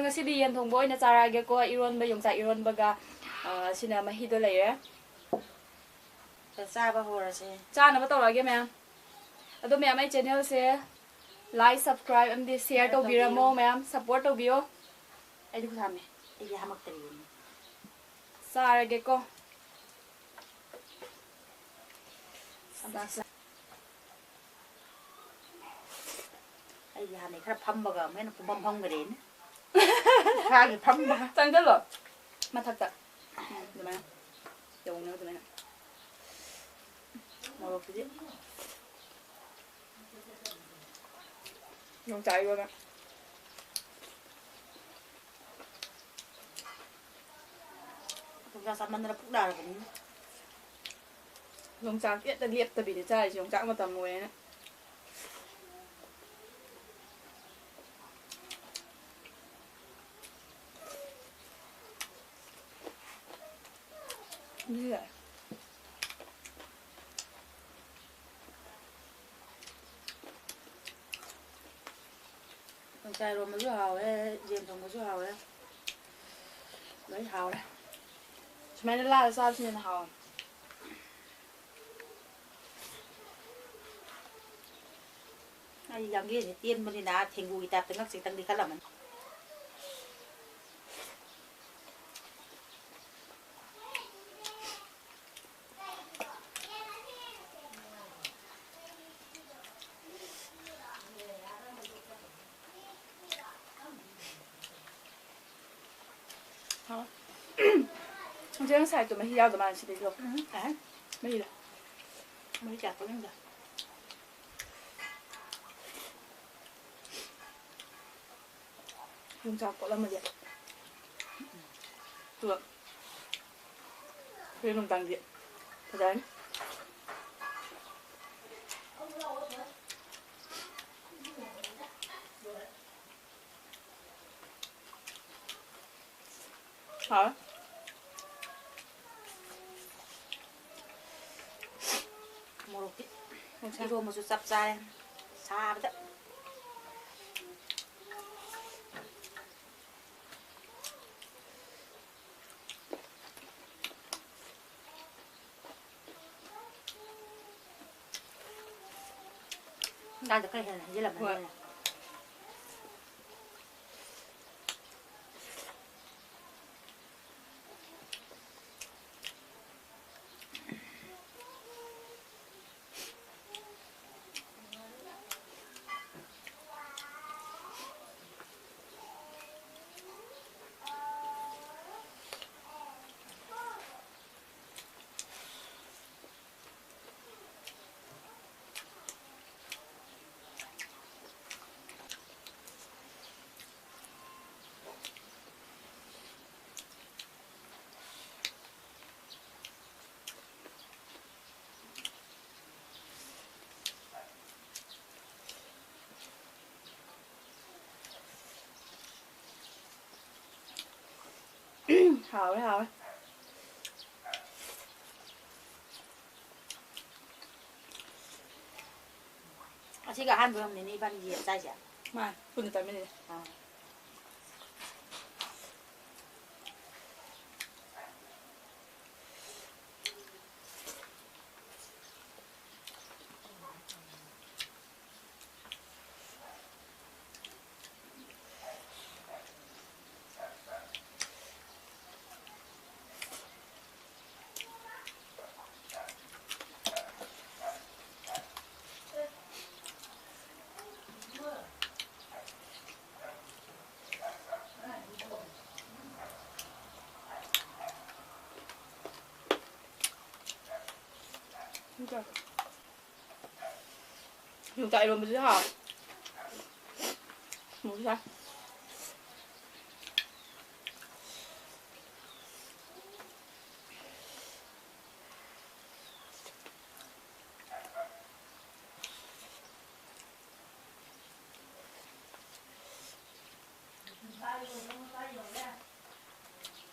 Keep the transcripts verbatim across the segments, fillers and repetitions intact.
ꯉꯁꯤꯗꯤ ꯌꯦꯟ ꯊꯣꯡꯕ ꯑꯣꯏꯅ ꯆꯥꯔꯛꯑꯒꯦꯀꯣ, ꯏꯔꯣꯟꯕ, ꯌꯣꯡꯆꯥꯛ ꯏꯔꯣꯟꯕꯒ꯫ ꯑ, ꯁꯤꯅ ꯃꯍꯤꯗꯣ ꯂꯩꯔꯦ꯫ ꯆꯥꯕ ꯍꯧꯔꯁꯦ꯫ ꯆꯥꯅꯕ ꯇꯧꯔꯛꯑꯒꯦ ꯃꯌꯥꯝ꯫ ꯑꯗꯣ ꯃꯌꯥꯝ, ꯑꯩ ꯆꯦꯅꯦꯜꯁꯦ like, subscribe ꯑꯃꯗꯤ share ꯇꯧꯕꯤꯔꯝꯃꯣ ꯇꯧꯕꯤꯌꯣ꯫ ꯃꯌꯥꯝ, support ꯇꯧꯕꯤꯌꯣ꯫ ꯑꯩꯗꯤ ꯈꯨꯠ ꯍꯥꯝꯃꯦ꯫ ꯑꯩꯗꯤ ꯍꯥꯝꯃꯛꯇ꯭ꯔꯤꯌꯦ꯫ ꯆꯥꯔꯒꯦꯀꯣ꯫ ꯑꯩꯗꯤ ꯍꯥꯟꯅꯩ ꯈꯔ ꯐꯝꯕꯒ ꯑꯃꯨꯛ ꯍꯦꯟꯅ ꯄꯨꯡꯐꯝ ꯐꯝꯈ꯭ꯔꯦꯅꯦ꯫ ꯏꯁꯥꯒꯤ ꯐꯝꯕꯒ꯫ ꯆꯪꯁꯤꯜꯂꯣ ꯃꯊꯛꯇ꯫ ꯎꯝ, ꯑꯗꯨꯃꯥꯏꯅ꯫ ꯌꯧꯅꯕ ꯑꯗꯨꯃꯥꯏꯅ꯫ ꯃꯣꯔꯣꯛꯁꯤꯗꯤ꯫ ꯌꯣꯡꯆꯥꯛ ꯏꯔꯣꯟꯕ꯫ ꯌꯣꯡꯆꯥꯛ ꯆꯥꯃꯟꯗꯅ ꯄꯨꯛ ꯅꯥꯔꯕꯅꯤ꯫ ꯌꯣꯡꯆꯥꯛ ꯍꯦꯛꯇ ꯂꯦꯞꯇꯕꯤꯅꯦ ꯆꯥꯔꯤꯁꯦ, ꯌꯣꯡꯆꯥꯛ ꯃꯇꯝ ꯑꯣꯏꯔꯦꯅ꯫ ꯑꯗꯨꯗꯤ ꯌꯥꯔꯦ꯫ ꯌꯣꯡꯆꯥꯛ ꯏꯔꯣꯟꯕꯁꯨ ꯍꯥꯎꯋꯦ, ꯌꯦꯟ ꯊꯣꯡꯕꯁꯨ ꯍꯥꯎꯋꯦ, ꯂꯣꯏ ꯍꯥꯎꯔꯦ꯫ ꯁꯨꯃꯥꯏꯅ ꯂꯥꯗ ꯆꯥꯕꯁꯤꯅ ꯍꯦꯟꯅ ꯍꯥꯎꯋꯦ꯫ ꯑꯩ ꯌꯥꯡꯂꯦꯟꯁꯦ ꯇꯦꯟꯕꯅꯤꯅ ꯊꯦꯡꯒꯨꯒꯤ ꯇꯥꯏꯞꯇ ꯉꯛꯁꯦ ꯈꯤꯇꯪꯗꯤ ꯈꯜꯂꯝꯃꯅꯤ꯫ ꯍꯥꯎ꯫ ꯏꯆꯦ, ꯉꯁꯥꯏꯗꯣ ꯃꯍꯤ ꯌꯥꯎꯗ ꯃꯥꯜꯂꯦ ꯁꯤꯗꯩꯁꯤꯗ꯫ ꯎꯝ, ꯑꯦ꯫ ꯃꯍꯤꯗꯣ꯫ ꯃꯍꯤ ꯀꯌꯥ ꯊꯣꯛꯅꯤꯡꯗꯦ꯫ ꯌꯣꯡꯆꯥꯛ ꯀꯣꯠꯂꯝꯃꯗꯤ꯫ ꯑꯗꯨꯒ ꯍꯣꯔꯦꯟ ꯅꯨꯡꯗꯥꯡꯗꯤ ꯐꯖꯔꯅꯤ꯫ ꯍꯥꯎꯋꯦ꯫ ꯃꯣꯔꯣꯛꯇꯤ ꯌꯣꯡꯆꯥꯛ꯫ ꯏꯔꯣꯝꯕꯁꯨ ꯆꯞ ꯆꯥꯔꯦ ꯁꯥꯕꯗ꯫ ꯆꯥꯛꯇ ꯈꯔ ꯍꯦꯟꯅ ꯍꯩꯖꯤꯜꯂꯝꯃꯅꯤ ꯍꯣꯏ꯫ ꯑꯩꯅ꯫ ꯍꯥꯎꯋꯦ, ꯍꯥꯎꯋꯦ꯫ ꯑꯁꯤꯒ ꯑꯍꯥꯟꯕ ꯑꯣꯏꯔꯝꯅꯤꯅꯦ ꯏꯕꯥꯅꯤ ꯌꯦꯟ ꯆꯥꯏꯁꯦ꯫ ꯃꯥꯅꯦ, ꯄꯨꯟꯅ ꯆꯥꯃꯤꯟꯅꯩꯁꯦ꯫ ꯑꯥ꯫ ꯌꯣꯡꯆꯥꯛ ꯏꯔꯣꯟꯕꯁꯤꯁꯨ ꯍꯥꯎꯋꯦ꯫ ꯃꯣꯔꯣꯛꯁꯨ ꯁꯥꯏ꯫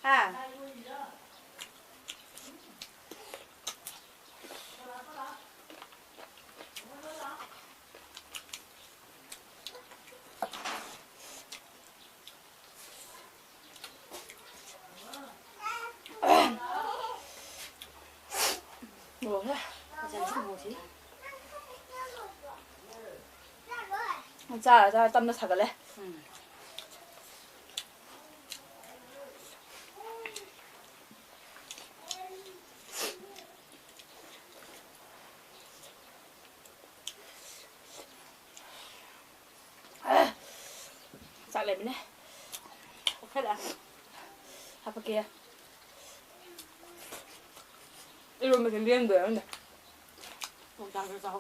ꯍꯥ? ꯂꯣꯏꯔꯦ꯫ ꯐꯖꯅ ꯁꯨꯝ ꯃꯨꯁꯤ꯫ ꯆꯥꯔ ꯆꯥꯔ ꯇꯞꯅ ꯁꯥꯒꯠꯂꯦ꯫ ꯎꯝ꯫ ꯆꯥꯛ ꯂꯩꯕꯅꯦ꯫ ꯑꯣꯛꯁꯜꯂꯛꯑꯦ꯫ ꯍꯥꯄꯛꯀꯦ꯫ ꯏꯔꯣꯟꯕꯁꯦ ꯂꯦꯝꯗꯣꯏꯔ ꯈꯪꯗꯦ꯫ ꯅꯨꯡꯗꯥꯡꯗ ꯆꯥꯎ꯫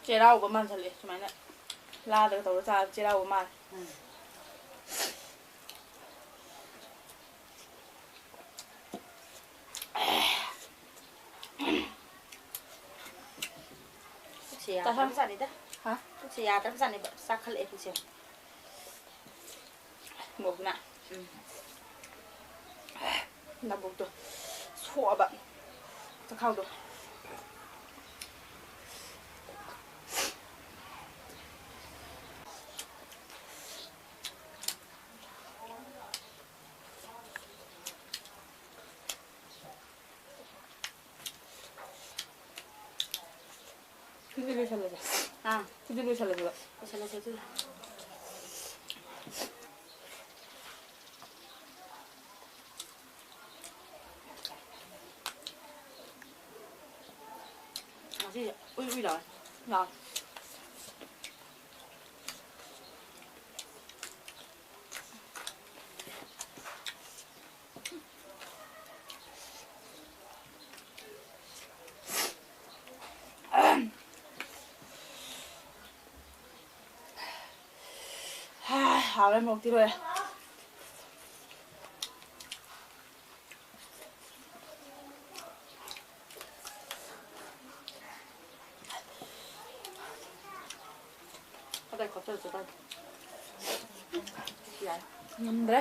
ꯆꯩꯔꯥꯎꯕ ꯃꯥꯟꯁꯜꯂꯛꯑꯦ ꯁꯨꯃꯥꯏꯅ꯫ ꯂꯥꯗꯒ ꯇꯧꯔ ꯆꯥꯕ ꯆꯩꯔꯥꯎꯕ ꯃꯥꯜꯂꯦ꯫ ꯎꯝ꯫ ꯄꯨꯛꯁꯦ ꯌꯥꯗ꯭ꯔꯕꯖꯥꯠꯅꯤꯗ꯫ ꯍꯥ? ꯄꯨꯛꯁꯦ ꯌꯥꯗ꯭ꯔꯕꯖꯥꯠꯅꯦꯕ꯫ ꯆꯥꯈꯠꯂꯛꯑꯦ ꯄꯨꯛꯁꯦ꯫ ꯃꯣꯔꯣꯛꯅ꯫ ꯎꯝ꯫ ꯅꯕꯨꯛꯇꯣ ꯁꯣꯛꯑꯕ꯫ ꯆꯈꯥꯎꯗꯣ꯫ ꯁꯤꯗꯤ ꯂꯣꯏꯁꯜꯂꯁꯦ꯫ ꯑꯥ꯫ ꯁꯤꯗꯤ ꯂꯣꯏꯁꯜꯂꯁꯦꯕ꯫ ꯂꯣꯏꯁꯜꯂꯁꯦ ꯑꯗꯨꯗꯤ꯫ ꯉꯁꯤꯁꯦ ꯎꯏ ꯎꯏ ꯂꯥꯎꯋꯦ꯫ ꯂꯥꯎꯋꯦ꯫ ꯍꯥ, ꯍꯥꯎꯔꯦ, ꯃꯣꯔꯣꯛꯇꯤ ꯂꯣꯏꯔꯦ꯫ ꯀꯗꯥꯏ ꯈꯣꯠꯆꯔꯁꯨ ꯀꯥꯏꯗꯦ꯫ ꯉꯝꯗ꯭ꯔꯦ꯫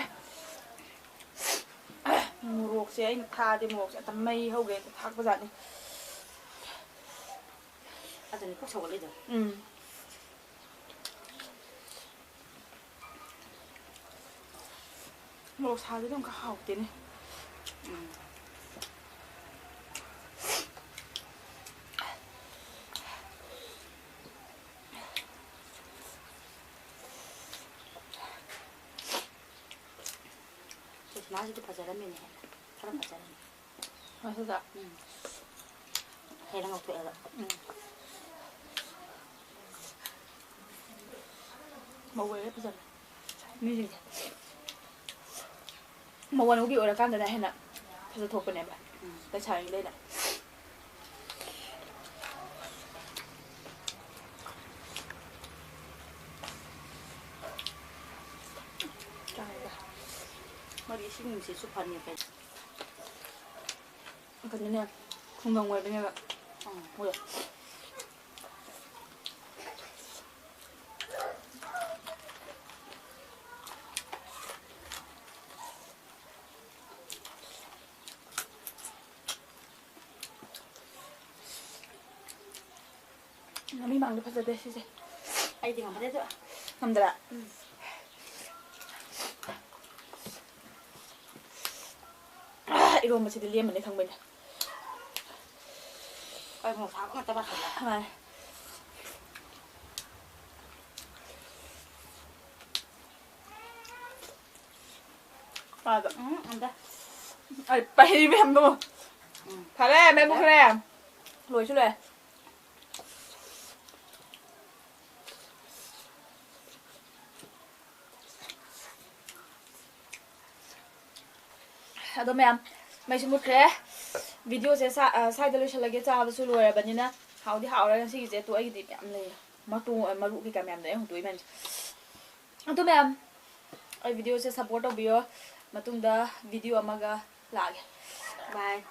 ꯃꯣꯔꯣꯛꯁꯦ ꯑꯩꯅ ꯊꯥꯛꯑꯗꯤ ꯃꯣꯔꯣꯛꯁꯦ ꯑꯝꯇ ꯃꯩ ꯍꯧꯒꯦ ꯑꯝꯇ ꯊꯥꯛꯄꯖꯥꯠꯅꯤ꯫ ꯑꯗꯨꯅꯤ ꯄꯨꯛ ꯁꯧꯒꯠꯂꯤꯗꯣ꯫ ꯎꯝ꯫ ꯃꯣꯔꯣꯛ ꯁꯥꯕꯗꯤ ꯑꯃꯨꯛꯀ ꯍꯥꯎꯇꯦꯅꯦ꯫ ꯎꯝ꯫ ꯁꯨꯁꯃꯥꯁꯤꯗꯤ ꯐꯖꯔꯝꯃꯤꯅꯦ꯫ ꯈꯔ ꯐꯖꯔꯝꯃꯤ꯫ ꯃꯁꯤꯗ꯫ ꯎꯝ꯫ ꯍꯦꯟꯅ ꯉꯧꯊꯣꯛꯑꯦꯕ꯫ ꯎꯝ꯫ ꯃꯧ ꯑꯣꯏꯔꯦ ꯐꯖꯅ꯫ ꯃꯤꯁꯤꯡꯁꯦ꯫ ꯃꯧ ꯑꯅꯧꯕꯤ ꯑꯣꯏꯔꯀꯥꯟꯗꯅ ꯍꯦꯟꯅ ꯐꯖꯊꯣꯛꯄꯅꯦꯕ꯫ ꯎꯝ꯫ ꯂꯩꯁꯥꯔꯤꯉꯩꯗ꯫ ꯆꯥꯔꯦꯗ꯫ ꯃꯣꯏꯗꯤ ꯏꯁꯤꯡ ꯅꯨꯡꯁꯤꯠꯁꯨ ꯐꯅꯤ ꯀꯩꯅꯣ꯫ ꯀꯩꯅꯣꯅꯦ, ꯈꯨꯡꯒꯪ ꯑꯣꯏꯕꯅꯦꯕ꯫ ꯎꯝ꯫ ꯍꯣꯏ꯫ ꯃꯤ ꯃꯥꯡꯗ ꯐꯖꯗꯦ ꯁꯤꯁꯦ꯫ ꯑꯩꯗꯤ ꯉꯝꯗꯦ ꯑꯗꯨ꯫ ꯉꯝꯗ꯭ꯔꯥ? ꯎꯝ꯫ ꯏꯔꯣꯝꯕꯁꯤꯗꯤ ꯂꯦꯝꯃꯅꯤ ꯈꯪꯕꯩꯅꯦ꯫ ꯍꯣꯏ, ꯃꯣꯔꯣꯛ ꯁꯥꯕ ꯉꯥꯛꯇ ꯃꯥꯜꯂꯦ꯫ ꯃꯥꯅꯦ꯫ ꯄꯥꯏꯕ꯫ ꯎꯝ, ꯑꯝꯇ꯫ ꯑꯩ ꯄꯩ ꯃꯌꯥꯝꯗꯣ꯫ ꯎꯝ꯫ ꯐꯔꯦ, ꯃꯩ ꯃꯨꯠꯈ꯭ꯔꯦ꯫ ꯂꯣꯏꯁꯨ ꯂꯣꯏꯔꯦ꯫ ꯑꯗꯣ ꯃꯌꯥꯝ, ꯃꯩꯁꯨ ꯃꯨꯠꯈ꯭ꯔꯦ꯫ ꯚꯤꯗꯤꯑꯣꯁꯦ ꯁꯥ-, ꯑ, ꯁ꯭ꯋꯥꯏꯗ ꯂꯣꯏꯁꯤꯜꯂꯒꯦ꯫ ꯆꯥꯕꯁꯨ ꯂꯣꯏꯔꯕꯅꯤꯅ ꯍꯥꯎꯗꯤ ꯍꯥꯎꯔꯦ ꯉꯁꯤꯒꯤꯁꯦ꯫ ꯑꯗꯣ ꯑꯩꯒꯤꯗꯤ ꯃꯌꯥꯝ ꯂꯩꯌꯦ꯫ ꯃꯇꯣꯡ, ꯑ, ꯃꯔꯨ ꯀꯩꯀꯥ ꯃꯌꯥꯝꯗꯣ ꯑꯩ ꯍꯨꯟꯇꯣꯛꯏ ꯃꯌꯥꯝꯁꯦ꯫ ꯑꯗꯣ ꯃꯌꯥꯝ, ꯑꯩ ꯚꯤꯗꯤꯑꯣꯁꯦ support ꯇꯧꯕꯤꯌꯣ꯫ ꯃꯇꯨꯡꯗ ꯚꯤꯗꯤꯑꯣ ꯑꯃꯒ ꯂꯥꯛꯑꯒꯦ꯫ Bye꯫